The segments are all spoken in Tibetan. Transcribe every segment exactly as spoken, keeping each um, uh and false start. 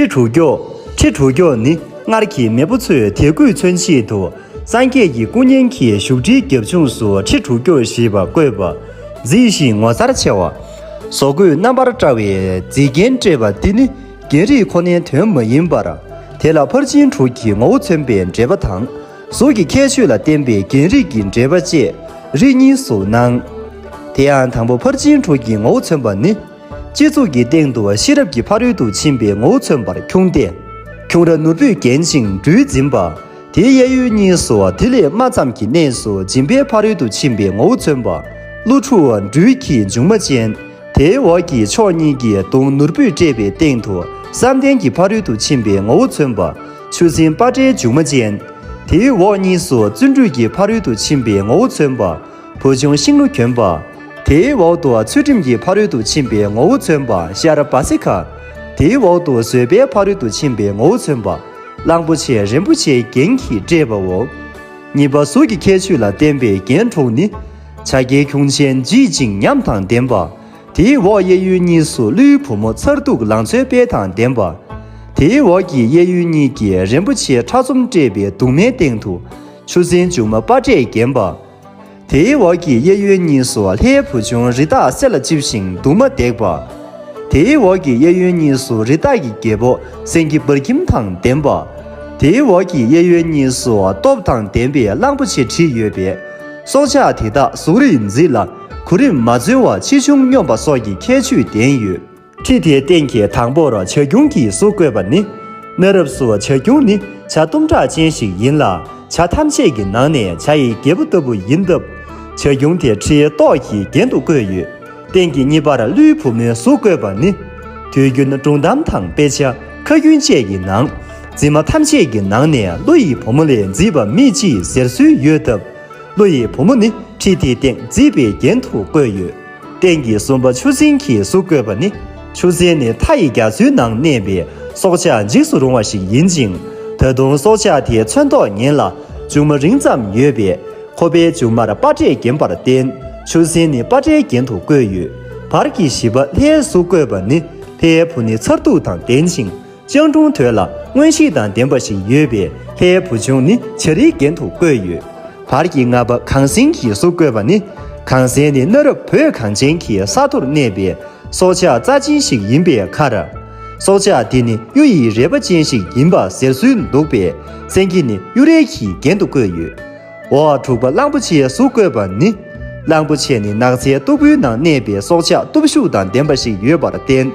ཁྲི་དྲུག་སྐྱོགས། ཁྲི་དྲུག་སྐྱོགས་ནི་སྔར་གྱི་མེས་པོ་ཚོས་དད་གུས་མཚོན་ཆེད་དུ། སངས་རྒྱས་ཀྱི་སྐུ་བརྙན་གྱི་བཞུགས་ཁྲིའི་རྒྱབ་ལྗོངས་སུ་ཁྲི་དྲུག་སྐྱོགས་ཞེས་པ་བཀོད་པ་མཛེས་ཤིང་ངོ་མཚར་ཆེ་བ། བཟོ་བཀོད་རྣམ་པར་བཀྲ་བའི་མཛེས་རྒྱན་སྤྲས་པ་འདི་ནི་རྒྱན་རིས་ཁོ་ནའི་དོན་མ་ཡིན་པར། དེ་ལ་ཕར་ཕྱིན་དྲུག་གི་ངོ་བོ་མཚོན་པའི་འགྲེལ་པ་དང་། གཟུགས་ཀྱི་ཁྱད་ཆོས་ལ་བརྟེན་པའི་རྒྱན་རིས་ཀྱི་འགྲེལ་པ་བཅས་རིགས་གཉིས་སུ་སྣང་། དེ་ཡང་དང་པོ་ཕར་ཕྱིན་དྲུག་གི་ངོ་བོ་མཚོན་པ་ནི། སྤྱི་གཙུག་གི་སྟེང་དུ་ཤེས་རབ་ཀྱི་ཕ་རོལ་ཏུ་ཕྱིན་པའི་ངོ་བོ་མཚོན་པར་ཁྱུང་སྟེ། ཁྱུང་རལ་ནོར་བུས་བརྒྱན་ཅིང་སྦྲུལ་འཛིན་པ། དེའི་གཡས་གཡོན་གཉིས་སུ་དེ་ལས་དམའ་ཙམ་གྱི་གནས་སུ་སྦྱིན་པའི་ཕ་རོལ་ཏུ་ཕྱིན་པའི་ངོ་བོ་མཚོན་པ། ཀླུ་ཕྲུག་སྦྲུལ་གྱི་མཇུག་མ་ཅན། དེའི་འོག་གི་ཕྱོགས་གཉིས་ཀྱི་གདོང་ནོར་བུས་སྤྲས་པའི་སྟེང་དུ་བསམ་གཏན་གྱི་ཕ་རོལ་ཏུ་ཕྱིན་པའི་ངོ་བོ་མཚོན་པ། ཆུ་སྲིན་པ་ཏྲའི་མཇུག་མ་ཅན། དེའི་འོག་གཉིས་སུ་བརྩོན་འགྲུས་ཀྱི་ཕ་རོལ་ཏུ་ཕྱིན་པའི་ངོ་བོ་མཚོན་པ། བུ་ཆུང་ཤིང་ལོ་གྱོན་པ། དེའི་འོག་ཏུ་ཚུལ་ཁྲིམས་ཀྱི་ཕ་རོལ་ཏུ་ཕྱིན་པའི་ངོ་བོ་མཚོན་པ་ཤར་བ་སི་ཀ། དེའི་འོག་ཏུ་བཟོད་པའི་ཕ་རོལ་ཏུ་ཕྱིན་པའི་ངོ་བོ་མཚོན་པ། གླང་པོ་ཆེ་རིན་པོ་ཆེའི་རྒྱན་གྱིས་སྤྲས་པའོ། གཉིས་པ་གཟུགས་ཀྱི་ཁྱད་ཆོས་ལ་བརྟེན་པའི་རྒྱན་དྲུག་ནི། བྱ་རྒྱལ་ཁྱུང་ཆེན་བརྗིད་ཅིང་ཉམས་དང་ལྡན་པ། དེའི་འོག་གཡས་གཡོན་གཉིས་སུ་ཀླུའི་བུ་མོ་མཚར་སྡུག་ལང་ཚོའི་དཔལ་དང་ལྡན་པ། དེའི་འོག་གི་གཡས་གཡོན་གཉིས་ཀྱིས་རིན་པོ་ཆེའི་ཕྲ་ཚོམ་སྤྲས་པའི་གདུང་མའི་སྟེང་དུ་ཆུ་སྲིན་མཇུག་མ་པ་ཏྲས་བརྒྱན་པ། དེའི་འོག་གི་གཡས་གཡོན་གཉིས་སུ་ལྷའི་བུ་ཆུང་རི་དྭགས་གསེར་ལ་བཅིབས་ཤིང་གདུང་མ་འདེགས་པ། དེའི་འོག་གི་གཡས་གཡོན་གཉིས་སུ་རི་དྭགས་ཀྱི་རྒྱལ་པོ་སེང་གེ་འབར་ཁྱིམ་དང་ལྡན་པ། དེའི་འོག་གི་གཡས་གཡོན་གཉིས་སུ་སྟོབས་དང་ལྡན་པའི་གླང་པོ་ཆེ་བྲིས་ཡོད་པས། སྲོག་ཆགས་དེ་དག་གཟུགས་རིས་མཛེས་ལ་གོ་རིམ་མ་འཛོལ་བ་ཆེ་ཆུང་སྙོམས་པ་སོགས་ཀྱི་ཁྱད་ཆོས་ལྡན་ཡོད། ཁྲི་དེའི་སྟེང་གི་དང་པོར་བྱ་ཁྱུང་གི་གཟུགས་བཀོད་པ་ནི། གནའ་རབས་སུ་བྱ་ཁྱུང་ནི་བྱ་གཏུམ་དྲག་ཅན་ཞིག་ཡིན་ལ། བྱ་ཐམས་ཅད་ཀྱི་ནང་ནས་བྱ་ཡི་རྒྱལ་པོ་ལྟ་བུ་ཡིན་སྟབས། བྱ་ཁྱུང་དེ་ཁྲིའི་ཏོག་གི་རྒྱན་དུ་བཀོད་ཡོད། སྟེང་གི་གཉིས་པར་ཀླུའི་བུ་མོའི་གཟུགས་བཀོད་པ་ནི། དུས་རྒྱུན་སྒྲུང་གཏམ་དང་དཔེ་ཆ་ཁ་རྒྱུན་བཅས་ཀྱི་ནང་། མཛེས་མ་ཐམས་ཅད་ཀྱི་ནང་ནས་ཀླུ་ཡི་བུ་མོ་ལས་མཛེས་པ་མེད་ཅེས་ཟེར་སྲོལ་ཡོད་སྟབས། ཀླུ་ཡི་བུ་མོ་ནི་ཁྲི་དེའི་སྟེང་མཛེས་པའི་རྒྱན་དུ་བཀོད་ཡོད། སྟེང་གི་གསུམ་པ་ཆུ་སྲིན་གྱི་གཟུགས་བཀོད་པ་ནི། ཆུ་སྲིན་ནི་མཐའ་ཡི་རྒྱ་མཚོའི་ནང་གནས་པའི་སྲོག་ཆགས་འཇིགས་སུ་རུང་བ་ཞིག་ཡིན་ཅིང་། ད་དུང་སྲོག་ཆགས་དེའི་ཚོན་མདོག་ངན་ལ་མཇུག་མ་རིང་ཙམ་ཡོད་པས། ཁོ་པའི་མཇུག་མར་པ་ཏྲས་བརྒྱན་པར་བརྟེན། ཆུ་སྲིན་ནི་པ་ཏྲའི་རྒྱན་དུ་བཀོད་ཡོད། བར་གྱི་བཞི་པ་ལྷའི་གཟུགས་བཀོད་པ་ནི། ལྷའི་བུ་ནི་མཚར་སྡུག་དང་ལྡན་ཞིང་། སྤྱང་གྲུང་དོད་ལ་མངོན་ཤེས་དང་ལྡན་པ་ཞིག་ཡོད་པས། ལྷའི་བུ་ཆུང་ནི་བྱ་རིའི་རྒྱན་དུ་བཀོད་ཡོད། བར་གྱི་ལྔ་པ་གངས་སེང་གི་གཟུགས་བཀོད་པ་ནི། གངས་སེང་ནི་གནའ་རབས་བོད་གངས་ཅན་གྱི་ས་མཐོར་གནས་པའི་སྲོག་ཆགས་རྩ་ཆེན་ཞིག་ཡིན་པའི་ཁར། སྲོག་ཆགས་འདི་ནི་གཡུ་ཡི་རལ་པ་ཅན་ཞིག་ཡིན་པ་ཟེར་སྲོལ་འདུག་པས། སེང་གེ་ནི་གཡུ་རལ་གྱི་རྒྱན་དུ་བཀོད་ཡོད། འོག་དྲུག་པ་གླང་པོ་ཆེའི་གཟུགས་བཀོད་པ་ནི། གླང་པོ་ཆེ་ནི་ནགས་ཚལ་སྟུག་པོའི་ནང་གནས་པའི་སྲོག་ཆགས་སྟོབས་ཤུགས་དང་ལྡན་པ་ཞིག་ཡོད་པར་བརྟེན།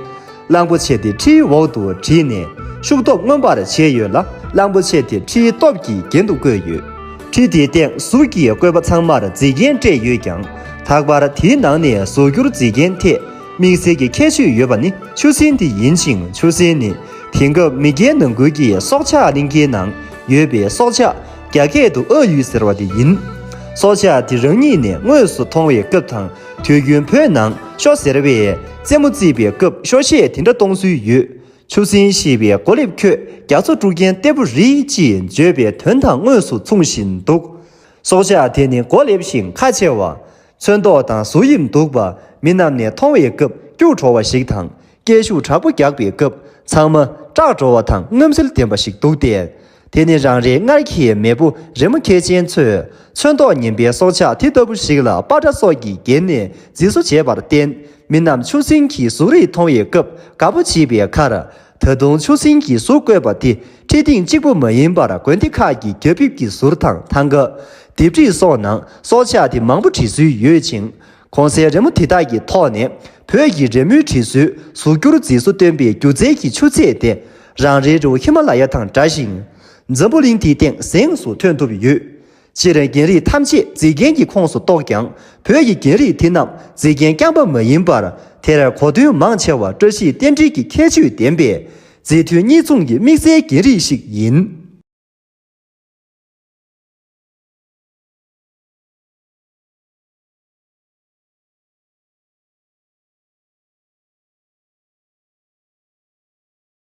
གླང་པོ་ཆེ་དེ་ཁྲིའི་འོག་ཏུ་བྲིས་ནས་ཤུགས་སྟོབས་མངོན་པར་བྱས་ཡོད་ལ། གླང་པོ་ཆེ་དེ་ཁྲིའི་སྟོབས་ཀྱི་རྒྱན་དུ་བཀོད་ཡོད། ཁྲི་དེའི་སྟེང་གཟུགས་ཀྱི་བཀོད་པ་ཚང་མར་མཛེས་རྒྱན་སྤྲས་ཡོད་ཀྱང་། ལྷག་པར་དེའི་ནང་ནས་གཟུགས་འགྱུར་མཛེས་རྒྱན་ཐད་དམིགས་བསལ་གྱི་ཁྱད་ཆོས་ཡོད་པ་ནི་ཆུ་སྲིན་དེ་ཡིན་ཅིང་། ཆུ་སྲིན་ནི་དེང་སྐབས་མི་སྐྱའི་ནང་ཁུལ་གྱི་སྲོག་ཆགས་གླིང་གའི་ནང་ཡོད་པའི་སྲོག་ཆགས་རྒྱ་སྐད་དུ་ཨ་ཡུས་ཟེར་བ་དེ་ཡིན། སྲོག་ཆགས་དེ་རང་ཉིད་ནས་དངོས་སུ་མཐོང་བའི་སྐབས་དང་། དུས་རྒྱུན་བོད་ནང་ཤོ་ཟེར་བས་རྩེད་མོ་རྩེད་པའི་སྐབས་ཤོ་ཤས་དེ་འདྲ་གཏོང་སྲོལ་ཡོད། ཆུ་སྲིན་ཞེས་པའི་མགོ་ལེབ་ཁྱོད་རྒྱ་མཚོ་དཀྲུག་མཁན་ལྟ་བུ་རེད་ཅེས་བརྗོད་པའི་དོན་དང་དངོས་སུ་མཚུངས་བཞིན་འདུག། སྲོག་ཆགས་དེ་ནི་མགོ་ལེབ་ཤིང་ཁ་ཆེ་བ། ཚོན་མདོག་དང་གཟུགས་དབྱིབས་སྡུག་པ། མི་རྣམས་ནས་མཐོང་བའི་སྐབས་སྐྱུག་བྲོ་བ་ཞིག་དང་། སྐད་ཤུགས་དྲག་པོ་རྒྱག་པའི་སྐབས་ཚང་མ་སྐྲག་བྲོ་བ་དང་རྔམ་བསིལ་ལྡན་པ་ཞིག་འདུག་སྟེ། དེ་ནི་རང་རེའི་སྔར་གྱི་མེས་པོ་རི་མོ་མཁས་ཅན་ཚོས་ཚོན་མདོག་ངན་པའི་སྲོག་ཆགས་དེ་ལྟ་བུ་ཞིག་ལ་པ་ཏྲ་སོགས་ཀྱི་རྒྱན་ནས་འཛིན་བཟོ་བྱས་པར་བརྟེན། མི་རྣམས་ཆུ་སྲིན་གྱི་གཟུགས་རིས་མཐོང་བའི་སྐབས་དགའ་པོ་བྱེད་པའི་ཁར། ད་དུང་ཆུ་སྲིན་གྱི་གཟུགས་བཀོད་པ་དེ་ཁྲི་སྟེང་གཅིག་པུ་མ་ཡིན་པར་དགོན་སྡེ་ཁག་གི་རྒྱ་ཕིབས་ཀྱི་ཟུར་དང་ཐང་ག། ལྡེབས་བྲིས་སོགས་ནང་སྲོག་ཆགས་དེ་མང་པོ་བྲིས་སྲོལ་ཡོད་ཅིང་། གོང་གསལ་རི་མོ་དེ་དག་གི་ཐོག་ནས་བོད་ཀྱི་རི་མོའི་བྲིས་སྲོལ་གཟུགས་འགྱུར་མཛེས་བཟོ་སྟོན་པའི་སྒྱུ་རྩལ་གྱི་ཆུ་ཚད་དེ་རང་རེའི་རི་བོ་ཧི་མ་ལ་ཡ་དང་འདྲ་ཞིང་། འཛམ་བུ་གླིང་དེའི་སྟེང་གཟེངས་སུ་ཐོན་ཐུབ་ཡོད། སྤྱིར་རྒྱན་རིས་ཐམས་ཅད་མཛེས་རྒྱན་གྱི་ཁོངས་སུ་གཏོགས་ཀྱང་། བོད་ཀྱི་རྒྱན་རིས་དེ་རྣམས་མཛེས་རྒྱན་རྐྱང་པ་མ་ཡིན་པར། དེར་གོ་དོན་མང་ཆེ་བ་བཀྲ་ཤིས་རྟེན་འབྲེལ་གྱི་ཁྱད་ཆོས་ལྡན་པས། མཛེས་མཐུན་གཉིས་མཚུངས་ཀྱི་དམིགས་བསལ་རྒྱན་རིས་ཤིག་ཡིན།